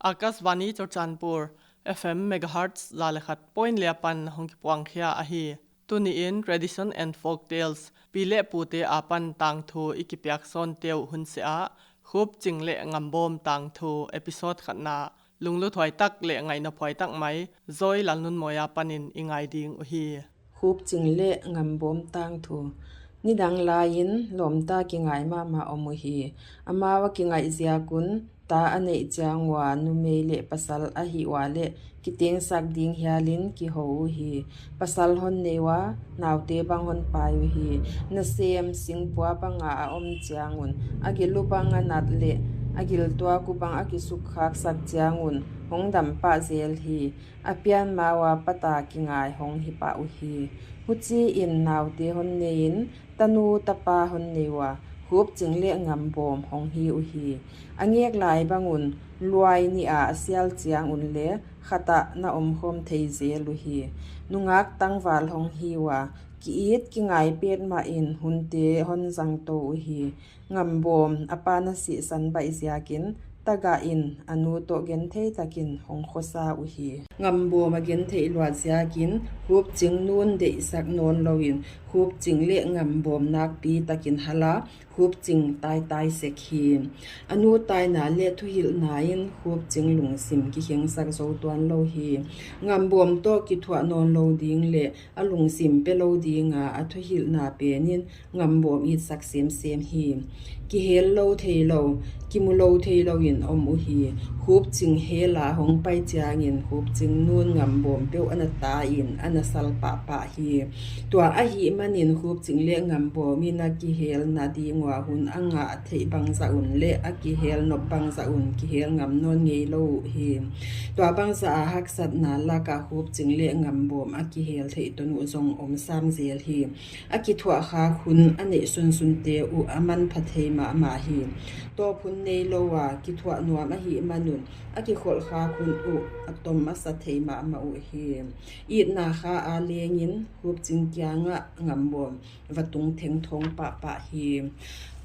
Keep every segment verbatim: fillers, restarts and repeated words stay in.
Akashvani Churachandpur, F M megahertz za le khat point li a pan hong kipuangkhia ahi. Tuni-in Tradition and Folk Tales, pi le pute a pan tangthu i kipiak sawnte uh hun seh ah, Khupcing le Ngambawm tangthu episode khatna, lungluthuai tak le ngaihnophuai tak mai, Zawi Lalnunmawia panin i ngai ding uh hi. Khupcing le Ngambawm tangthu. Nidang lai-in lawmta kingai mahmah om uh hi. Amau a kingaih ziakun ta a neih ciang ua numei le pasal ahi ua le kitengsak ding hialin kiho uh hi. Pasal hon nei ua, naute bang hon pai uh hi. Nasem singpua banga a om ciangun, a gil uh bang a nat le a giltuak uh bang a kisukkhaksak ciangun hong dam pah zel hi. A pianma ua pata kingai hong hi pah uh hi. Huci-in naute hon nei-in, tanu tapa hon nei ua, Khupcing le Ngambawm hong hi uh hi. A ngek lai bangun luai nih a sial ciangun le khatah na omkhawm thei zel uh hi. Nungak tangval hong hi ua, ki-it kingai petmah in hunte hon zangto uh hi. Ngambawm a pa na sihsan baih ziakin tagah in a nu tawh genthei takin hong khuasa uh hi. Ngambawm a gentheih luat ziakin Khupcing nun deihsak nawn loin Khupcing le Ngambawm nakpi takin hal a, Khupcing taitai sek hi. A nu taina le thuhilhna in Khupcing lungsim kikhengsak zo tuan lo hi. Ngambawm tawh kithuah nawn lo ding le a lungsim pia lo dinga a thuhilhna pen in Ngambawm itsak semsem hi. Kihel lo thei lo, kimu lo thei loin om uh hi. Khupcing hela hong pai ciangin Khupcing nun Ngambawm peuh a na ta-in a na sal pahpah hi. Tua ahih manin Khupcing le Ngambawm in a kihel nading ua hun a ngah theih bangzah un le a kihel nop bangzah un kihel ngam nawn ngei lo uh hi. Tua bangzah a haksatna lakah Khupcing le Ngambawm a kihel theih ton uh zong om sam zel hi. A kithuah khak hun a neih sunsunte uh a manpha thei mahmah hi. Tawp hun nei lo a kithuah nuam ahih manun a kikholh khak hun uh a tom a sa thei mahmah uh hi. Itna kha a lengin Khupcing kiangah Ngambawm va tung thengthawng pahpah hi.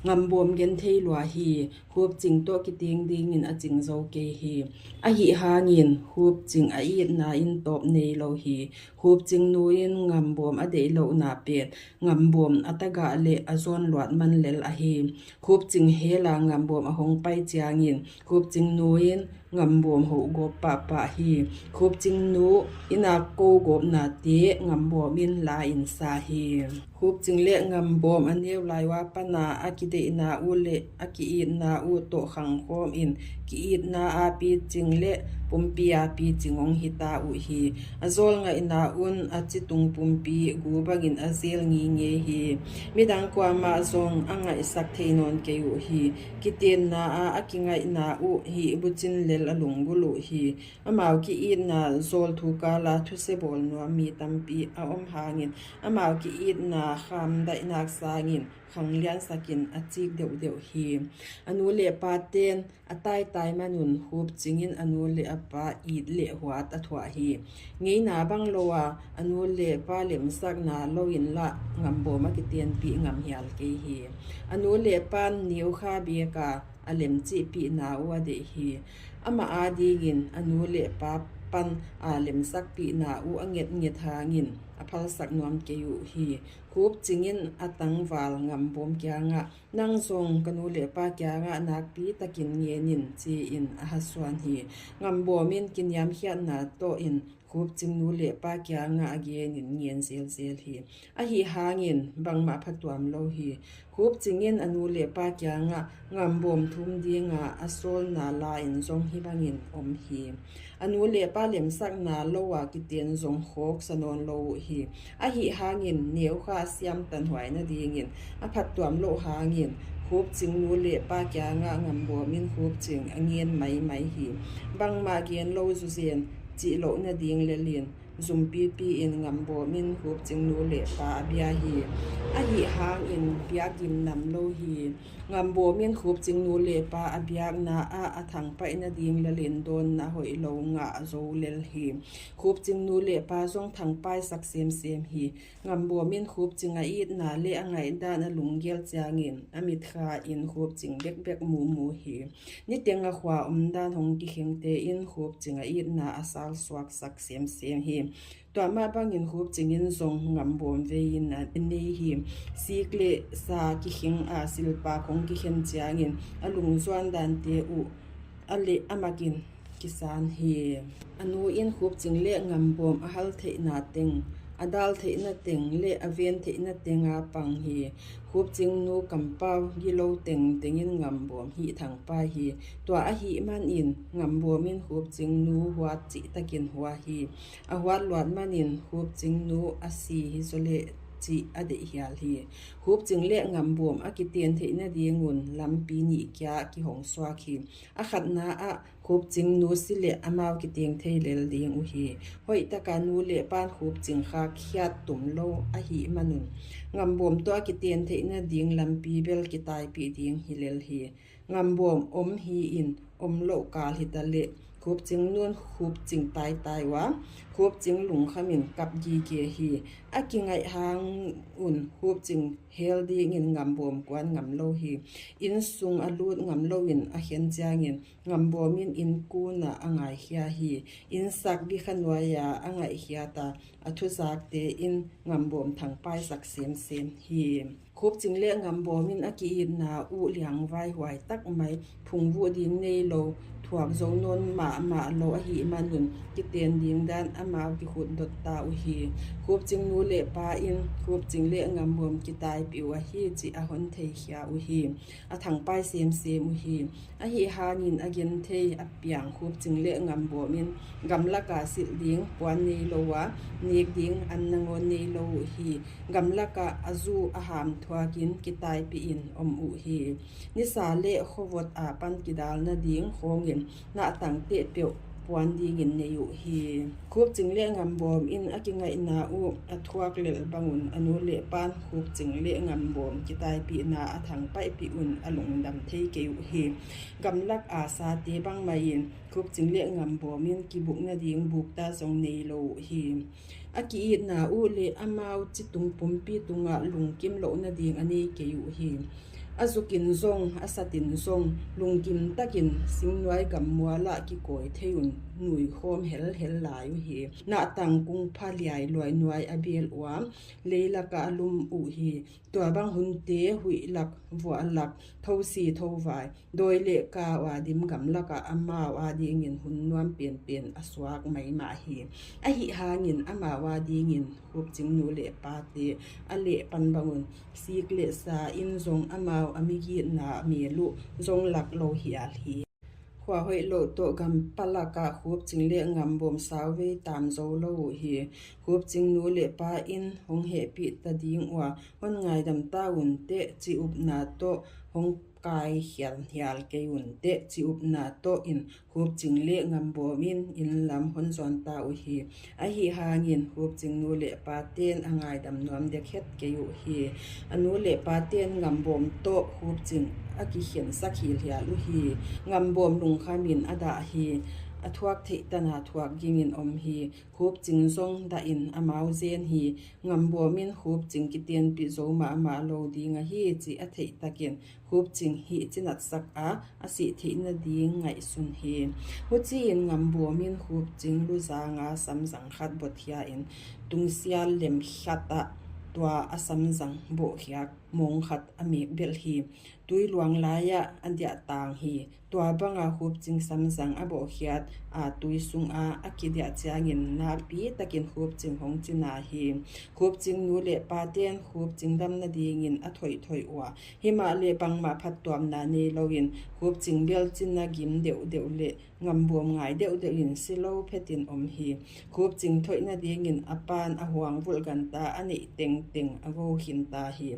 Ngambawm genthei lua hi. Khupcing tawh kiteng dingin a cing zo kei hi. Ahi hangin Khupcing a itna in tawp nei lo hi. Khupcing nu in Ngambawm a deih lohna pen Ngambawm a tagah le a zawn luat man lel ahi. Khupcing hela Ngambawm a hong pai ciangin Khupcing nu in Ngambawm hoh gawp pahpah hi. Khupcing nu in a ko gawpnate Ngambawm in la in sa hi. Khupcing le Ngambawm a neu lai ua pana a kideihna uh le a ki-itna uh tawh khangkhawm in ki-itna a picing le pumpi a picing hong hita uh hi. A zawlngaihna un a citung pumpi gu bangin a zel ngingei hi. Midang kuamah zong a ngaihsak thei nawn kei uh hi. Kitenna a a kingaihna uh hih bucin lel a lunggulh uh hi. Amau ki-itna zawlthu kala thusia bawl nuam mi tampi a om hangin amau ki-itna khamdaihnak sangin khangliansakin a cik deuhdeuh hi. A nu le paten a taitai manun Khupcing in a nu le a pa it le huat a thuah hi. Ngeina bang lo a a nu le pa lemsakna lo inla Ngambawm a kitenpih ngam hial kei hi. A nu le pan neu kha beka a lemcihpihna uh a deih hi. Amah adingin a nu le pa pan a lemsakpihna uh a ngetnget hangin a phalsak nuam kei uh hi. Khupcing in a tangval Ngambawm kiangah, "Nang zong ka nu le pa kiangah nakpi takin ngen in," ci-in a hasuan hi. Ngambawm in kiniamkhiatna tawh in Khupcing nu le pa kiangah a genin ngen zelzel hi. Ahi hangin bangmah phatuam lo hi. Khupcing in a nu le pa kiangah Ngambawm thum dinga a sawlna la-in zong hih bangin om hi. A nu le pa lemsakna lo a kiten zong khawksa nawn lo uh hi. Ahi hangin neukha a siamtan huai nadingin a phattuam loh hangin Khupcing nu le pa kiangah Ngambawm in Khupcing a ngen maimai hi. Bangmah gen lo zuzen cih loh nading lelin zumpipi in Ngambawm in Khupcing nu le pa a bia hi. Ahi hangin biakinn nam lo hi. Ngambawm in Khupcing nu le pa a biakna ah a thangpaih nading lalin dawnna hoih lo ngah zo lel hi. Khupcing nu le pa zong thangpaisak semsem hi. Ngambawm in Khupcing a itna le a ngaihdan a lunggel ciangin a mitkha in Khupcing bekbek mumu hi. Niteng a khua omdan hong kikhengte in Khupcing a itna a salsuaksak semsem hi. Tua mah bangin Khupcing in zong Ngambawm vei in a nei hi. Sik le sa kikheng a silpa khong kikhen ciangin a lungzuan dante uh a leh a makin kisan hi. A nu in Khupcing le Ngambawm a hal theihna teng, a dal theihna teng le a ven theihna teng a pang hi. Khupcing nu kampau gilo tengteng in Ngambawm hih thangpai hi. Tua ahih manin Ngambawm in Khupcing nu huat cihtakin hua hi. A huat luat manin Khupcing nu a si hi zaw leh cih a deih hial hi. Khupcing le Ngambawm a kiten theih nadingun lampi nih kia kihong suak hi. A khatna ah Khupcing nu si le amau kiteng thei lel ding uh hi. Hoihtaka nu le pan Khupcing khakhiat tum lo ahih manun Ngambawm tawh a kiten theih nading lampi bel kitaipih ding hi lel hi. Ngambawm om hi in om loh kal hita leh Khupcing nun Khupcing taitai uh a, Khupcing lungkhamin kap gige hi. A kingaih hang un Khupcing hel dingin Ngambawm kuan ngam lo hi. Inn sung a lut ngam loin a khen ciangin Ngambawm in inn kunah a ngaikhia hi. Inn sak bikha nuai-a a ngaihkhiata a thuzakte in Ngambawm thangpaisak semsem hi. Khupcing le Ngambawm in a ki-itna uh liangvai huai tak mai, phungvuh ding nei lo, thuak zo nawn mahmah lo ahih manun kiten ding dan amau kikhutdot ta uh hi. Khupcing nu le pa in Khupcing le Ngambawm kitaipih uh ahi cih a hon theikhia uh hi. A thangpai semsem uh hi. Ahi hangin a genthei a piang Khupcing le Ngambawm in gamlaka silh ding puan nei lo a, nek ding an nangawn nei lo uh hi. Gamlakah a zu a ham thuakin kitaipihin om uh hi. Nisa le khuavot a pan kidal nading khawngin nahtang tehpeuh puan dingin nei uh hi. Khupcing le Ngambawm in a kingaihna uh a thuak lel bangun a nu le pan Khupcing le Ngambawm kitaipihna a thangpaihpih un a lungdam thei kei uh hi. Gamlak a sate bangmah in Khupcing le Ngambawm in kibuk nading bukta zong nei lo uh hi. A ki-itna uh le amau citung pumpi tungah lungkim loh nading a nei kei uh hi. A zukin zong a satin zong lungkim takin singnuai gammualah kikawi thei un nuikhawm helhel lai uh hi. Nahtang kungpha liai luai nuai a bel uh a, leilakah a lum uh hi. Tua bang hunte huih lak, vuah lak, thosi thovai, dawi le kau a dim gamlakah amau a dingin hun nuam penpen a suak maimah hi. Ahi hangin amau a dingin Khupcing nu le pate a leh pan bangun sik le sa in zong amau a migitna mel uh zong lak lo hial hi. Khua hoih loh tawh gampalakah Khupcing le Ngambawm sauvei tam zo lo uh hi. Khupcing nu le pa in hong hehpih ta ding uh a, hon ngaidam ta un teh ci upna tawh, hong kaikhial hial kei un teh ci upna tawh in Khupcing le Ngambawm in inn lam hon zawn ta uh hi. Ahi hangin Khupcing nu le paten a ngaidam nuam dek het kei uh hi. A nu le paten Ngambawm tawh Khupcing a kikhensak hilhial uh hi. Ngambawm lungkhamin a dah hi. A thuak theih tana thuak gingin om hi. Khupcing zong dahin amau zen hi. Ngambawm in Khupcing kitenpih zo mahmah lo ding ahi cih a theih takin Khupcing hih cinatsak a, a sih theih nading ngaihsun hi. Huci-in Ngambawm in Khupcing luzanga samzang khat botkhia in tungsial lem khatah tua a samzang bawhkhiak mong khat a mek belh hi. Tui luang lai-ah a diahtang hi. Tua banga Khupcing samzang a bawhkhiat a tui sungah a kidiah ciangin nakpi takin Khupcing hong cina hi. Khupcing nu le paten Khupcing dam nadingin a thoihthoih uh a, himah le bangmah phattuamna nei loin Khupcing bel cina gim deuhdeuh le Ngambawm ngai deuhdeuh in si lo phetin om hi. Khupcing thoih nadingin a pan a huang vulh ganta a neih tengteng a go khinta hi.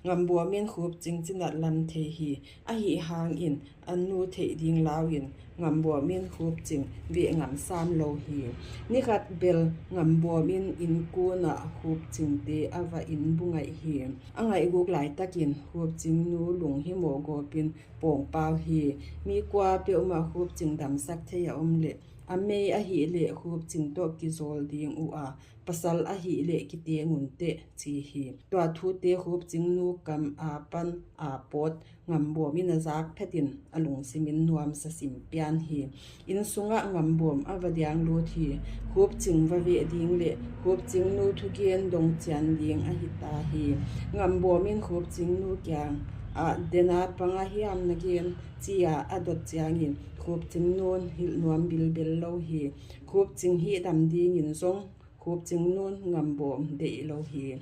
Ngambuam in Khupcing cinat lam thei hi. Ahi hangin a nu theih ding lau-in Ngambuam in Khupcing veh ngam sam lo hi. Nikhat bel Ngambuam in innkunah Khupcingte a va innbu ngaih hi. A ngaihguk laitakin Khupcing nu lunghimawh gawpin pawngpau hi. Mi kua peuhmah Khupcing damsak thei a om leh a mei ahih leh Khupcing tawh kizawl ding uh a, pasal ahih leh kiteng un teh, ci hi. Tua thute Khupcing nu kam a pan a pawt Ngambuam in a zak phetin a lungsimin nuamsa sim pian hi. Inn sungah Ngambuam a va diang lut hi. Khupcing va veh ding leh Khupcing nu thugen dong cian ding ahi ta hi. Ngambuam in Khupcing nu kiang ah, "Dena pang a hiam na gen?" ci-a a dot ciangin Khupcing nun hilh nuam bilbel lo hi. Khupcing hih dam dingin zong Khupcing nun Ngambuam deih lo hi.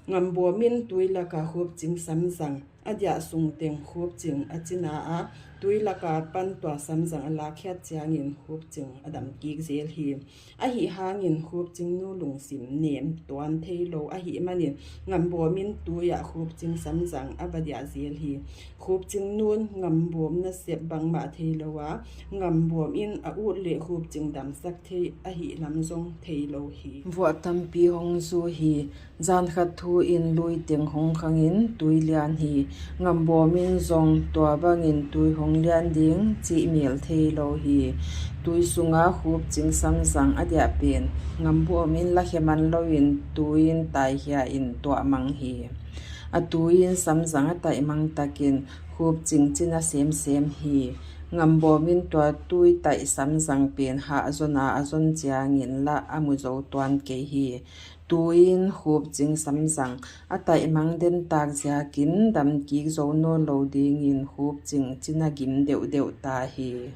Ngambuam in tui lakah Khupcing samzang a diah sungteng Khupcing a cina a, tui laka pan tua samzang a lakkhiat ciangin Khupcing a dam kik zel hi. Ahi hangin Khupcing nu lungsim nem tuan thei lo ahih manin Ngambuam in tui-ah Khupcing samzang a va diah zel hi. Khupcing nun Ngambuam nasep bangmah thei lo a, Ngambuam in a ut leh Khupcing damsak thei ahih lam zong thei lo hi. Vuah tampi hong zu hi. Zan khat thu-in lui teng hong khangin tui lian hi. Ngambuam in zong tua bangin tui hong lian ding cih mial thei lo hi. Tui sunga Khupcing samzang a diah pen Ngambuam in lakhia man loin tui-in taikhia in tuahmang hi. A tui-in samzang a taihmang takin Khupcing cina semsem hi. Ngambuam in tua tui taih samzang pen hahzon a a zon ciangin lah a mu zo tuan kei hi. Tui-in Khupcing samzang a taihmang dentak ziakin damkik zo nawn lo dingin Khupcing cina gim deuhdeuh ta hi.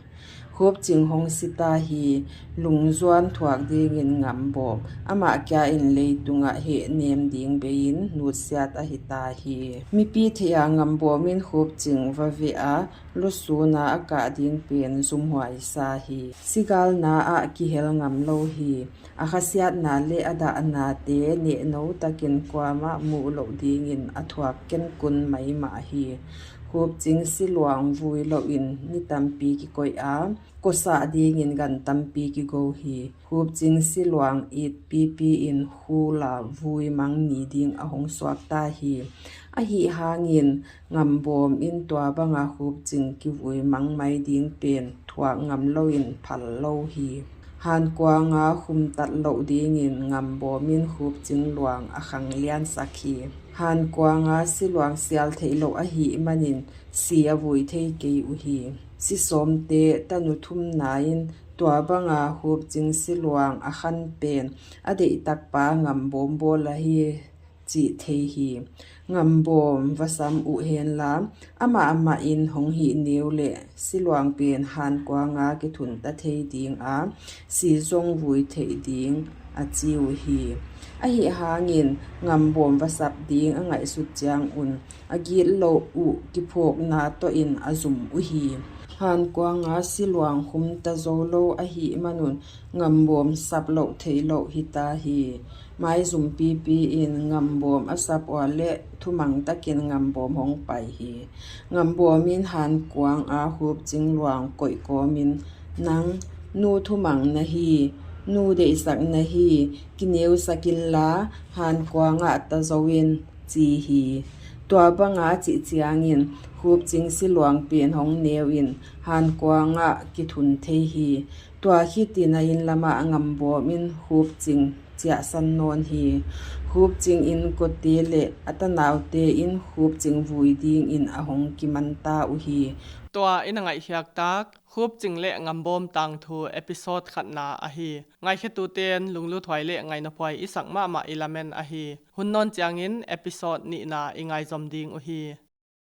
Khupcing hong si ta hi. Lungzuan thuak dingin Ngambuam amah kia in leitungah hehnem ding bei-in nutsiat ahi ta hi. Mipi theih-a Ngambuam in Khupcing va veh a, lusun a a kah ding pen zumhuai sa hi. Sigalna ah kihel ngam lo hi. A khasiatna le a dahnate nehno takin kuamah muh loh dingin a thuak kenkun maimah hi. Khupcing siluang vui loin ni tampi kikoih a, kuasah dingin gan tampi kigo hi. Khupcing siluang it pipi in khula vui mang ni ding a hong suak ta hi. Ahi hangin Ngambuam in tua banga Khupcing kivui mang mai ding pen thuak ngam loin phal lo hi. Hankuanga khumtat loh dingin Ngambuam in Khupcing luang a khang liansak hi. Hankuanga siluang sial theih loh ahih manin si a vui thei kei uh hi. Sisawmte tanu thumna in tua banga Khupcing siluang a khan pen a deihtakpa Ngambuam bawl ahi cih thei hi. Ngambuam va sam uh henla, amah amah in hong hih neu leh siluang pen Hankuanga kithunta thei ding a, si zong vui theih ding a ci uh hi. Ahi hangin Ngambuam va sap ding a ngaihsut ciangun a gitloh uh kiphawkna tawhin a zum uh hi. Hankuanga siluang khumta zo lo ahih manun Ngambuam sap loh theih loh hi ta hi. Maizum pipi in Ngambuam a sap uh leh thumang takin Ngambuam hong pai hi. Ngambuam in Hankuanga Khupcing luang koih kawmin, "Nang nu thumang na hi, nu deihsak na hi, kineusak inla Hankuangah ta zo in," ci hi. Tua banga cih ciangin Khupcing siluang pen hong neu in Hankuangah kithun thei hi. Tua khitin a inn lamah Ngambuam in Khupcing ciahsan nawn hi. Khupcing innkuante le a tanaute in Khupcing vui dingin a hong kimanta uh hi. Tua in a ngaihkhiak tak Khupcing le Ngambuam tangthu episode khatna ahi. Ngaihkhiatuten lungluthuai le ngainaphuai i sak mahmah i lamen ahi. Hun nawn ciangin episode nihna i ngaizom ding uh hi.